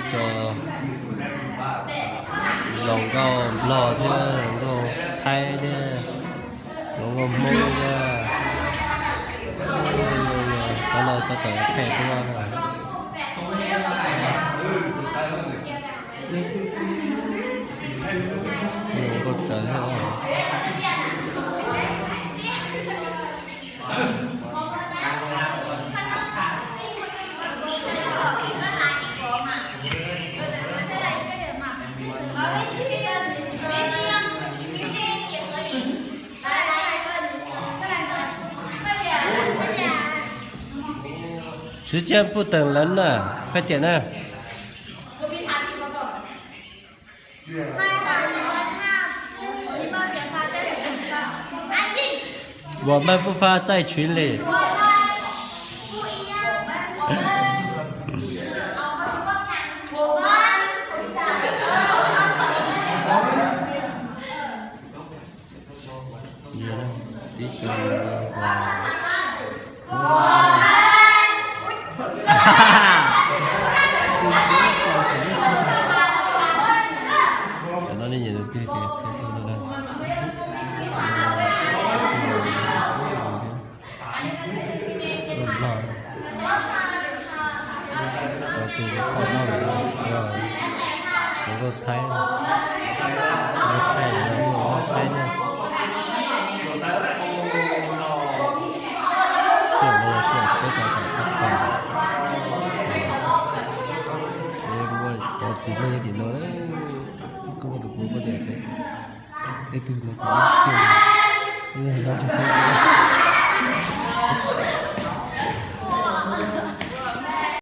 Tso, hluas nkauj Nplog thiab hluas nkauj Thaib thiab hluas nkauj Hmoob thiab. Cov no cov tawm thaij duab na. Hluas nkauj tsawv thiab. Thời gian 不等人呢，快点呢。 我们不发在群里。 Cov no nej nyiam tus twg ces qhia tuaj rau lawm. Tus qhov no, tus nkauj Thaib, nkauj Thaib, nkauj Thaib thiab. Peb cov txiv neej tim no, koj muaj tus puav koj tias peb tug no,